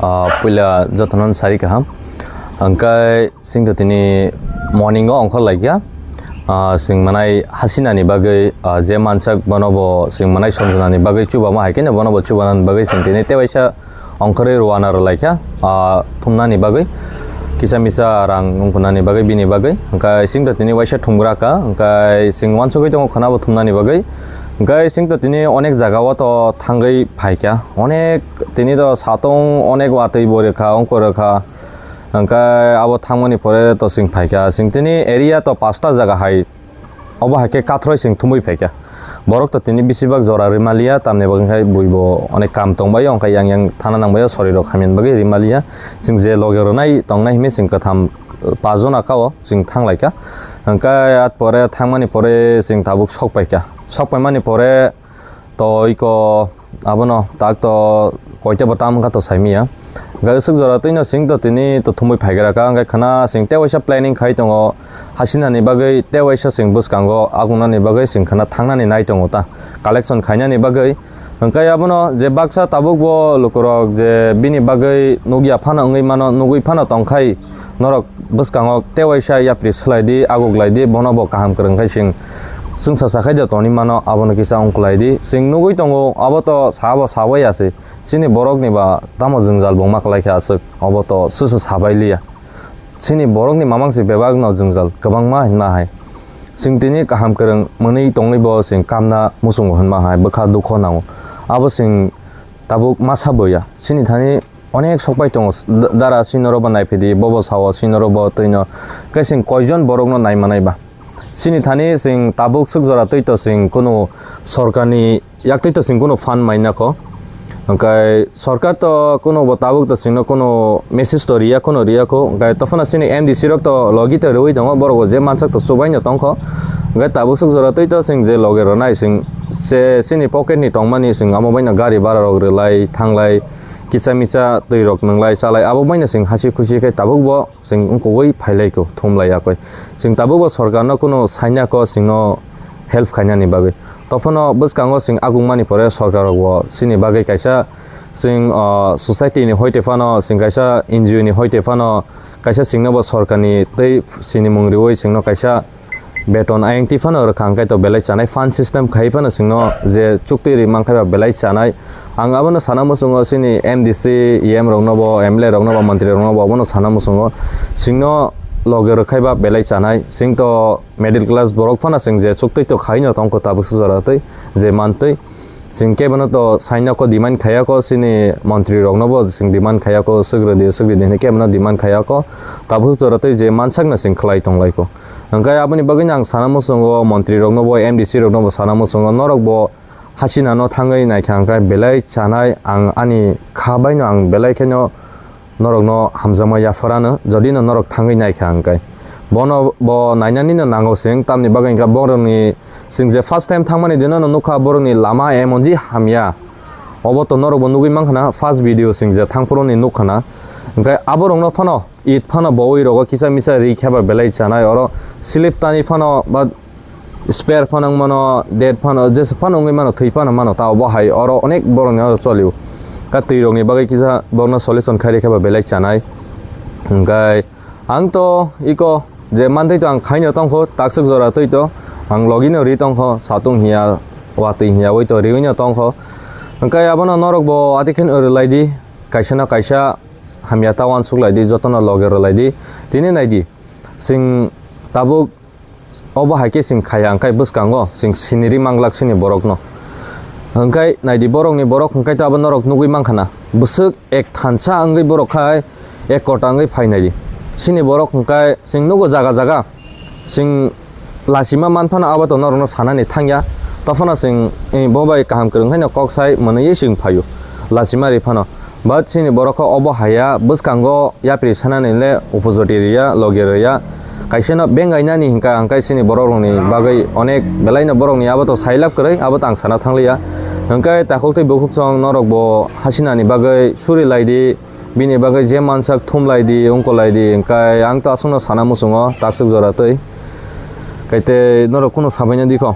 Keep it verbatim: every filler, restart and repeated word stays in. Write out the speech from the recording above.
Ah, puila jotono sari kaham. Hwnkhe singto tini morning o ongkhor laikya. Ah, sing manai hasinani bagwi, ah, je mansak bono bo sing manai sonjwnani bagwi chubama hai khe bono bo chubanani bagwi sing tini tewaisa ongkhorwi rwna rwlaikha, ah, thumnani bagwi, kisa misa rang wngkuknani bagwi, bini bagwi. Hwnkhe singto tini waisa thumgra kha, hwnkhe sing uansugwi tongo khwnabo thumnani bagwi. Hwnkhe singto tini onek jaga o to thangwi phaikha, onek tini to satung onek watwi bo rwkha, wngkuk rwkha. Hwnkhe abo thangmani pore to sing phaikha, sing tini area to pasta jaga hai. Obo hai khe kathroi sing thumui phaikha. Borok to tini bisibak jora rimaliya, tamni bagwi khai buibo onek kam tongbaio, hwnkhe yang yang thana nangbaio, sorirok hamya bagwi rimaliya. Sing je loge rwnai tongnai himwi sing kwtham, eh, pajona kao sing thanglaikha. Hwnkhe at pore thangmani pore sing tabuk sok paikha. Sok paimani pore to iko abono tak to koita bo tam wngkha to saimiya. Hwnkhe aswk jora twino sing to tini to thumui phaigra kha, hwnkhe khwna sing tewaisa planning khai tongo, hasinani bagwi tewaisa sing bwskango agunani bagwi sing khwna thangnani nai tongo ta, collection khainani bagwi. Hwnkhe abono je baksa tabuk bo lukurok je bini bagwi nukya phano wngwi mano, nugwi phano tongkhai norok bwskango tewaisa yapri swlai di, aguglai di, bono bo kaham kwrwng khai sing chwngsa sakhai de toni mano, abono kisa ongkulai di. Sing nugwi tongo, abo to sabo sabai ya se. Chini borok ni ba tamo jwngjal bo ma kwlai kha aswk, obo to swsa sabai liya. Chini borok ni mamang se bebak no jwngjal kwbangma hinma hai. Sing tini kaham kwrwng mwnwi tongwi bo sing kamna muchungo hinma hai, bwkha dukho nango. Abo sing tabuk ma saboya. Chini thani onek sokpai tongo, s-, d-, dara sino robo naiphidi, bobo sao sino robo twino. Khe sing koijon borokno naimanai ba? Chini thani sing tabuk swk jora twi to sing kunu sorkarni yak twi to sing kunu fund maina kho. Hwnkhe sorkar to kunu bo tabuk to singno kunu message to riya kunu riya kho. Hwnkhe tophano chini M D C rok to logi to rwi tongo, borok bo je mansak to chubaino tongkho. Hwnkhe tabuk swk jora twi to sing je loge rwnai sing se chini pocket ni tongmani sing amo baino gari bara rok rwlai thanglai. Kisa misa twi rok nwnglai chalai abo baino sing hasi khusi khe tabuk bo sing wngkogwi phailai kho thumlai yakoi. Sing tabuk bo sorkar no kunu saina kho singno help khainani bagwi. Tophano bwskango sing agungmani pore sorkar rok bo chini bagwi kaisa sing, ah, society ni hoite phano sing kaisa N G O ni hoite phano kaisa singno bo sorkar ni tei sini mung riwi singno kaisa beton ayang twi phano rwkha, hwnkhe to belai chanai fund system khai phano singno je chuktwi ri mankha ba belai chanai. Ang abono sana muchungo chini M D C, E M rokno bo, M L A rokno bo, montri rokno bo abono sana muchungo singno loge rwkhai ba belai chanai. Sing to middle class borok phano sing je chuktwi to khaino tongkho tabuk sujara twi je mantwi. Sing kebono to saina ko demand khaya ko chini montri rokno bo sing demand khaya ko swk rwdi swk rwdi hinwi kebono demand khaya ko tabuk jora twi je mansakno sing khlai tonglai ko. Hwnkhe aboni bagwino ang sana muchungo montri rokno bo M D C rokno bo sana muchungo norok bo hasina no thangwi naikha hwnkhe belai chanai ang ani kha baino ang belai kheno norokno hamjakma yapharano, jodi no norok thangwi naikha hwnkhe. Bono bo nainani no nango sing, tamni bagwi hwnkhe borokni sing je first time thangmani dino no nukha borokni lama emonji hamya. Obo to norok bo nugwi mankha na, first video sing je thangphuru ni nukha na. Hwnkhe aborokno phano, it phano bowi rogo kisa misa ri kheba belai chanai, oro slip tani phano ba spare phano wng mano, dead phano, jesa phano wngwi mano, thwi phano mano, ta obo hai oro onek borokni oro cholio. Ka twi rokni bagwi kisa borokno solution khairikhe ba belai chanai. Hwnkhe ang to iko je mantwi to ang khaino tongkho, takswk jora twi to ang logino ri tongkho, satung hiya, watwi hiya wi to riwino tongkho. Hwnkhe abono norok bo atikhen rwlai di, kaisa na kaisa hamya ta uansuk lai di, jotono loge rwlai di. Tini nai di, sing tabuk Obo hai khe sing khaya hwnkhe bwskango sing siniri manglak sini borokno. Hwnkhe naidi borokni borok hwnkhe to abo norok nugwi mankha na. Bwswk ek thansa wngwi borok khai ek kota wngwi phai naidi. Sini borok hwnkhe sing nugo jaga jaga sing lachima man phano abo to norokno sanani thangya. Tophano sing, eh, bo bai kaham kwrwng khaino kok sai mwnwi sing phaio. Lachima ri phano. But chini borok kho obo haya bwskango yapri sanani le upojoti riya, loge riya. Kaisa no bengai nani hinka hwnkhe chini borok rokni bagwi onek belai no borok ni abo to sailab kwrwi, abo to ang sana thangliya. Hwnkhe takhuk tei bukhuk song norok bo hasinani bagwi suri lai di, bini bagwi je mansak thum lai di, ungko lai di, hwnkhe ang to aswk no sana muchungo takswk jora twi. Kaite norok kunu sabai no di kho.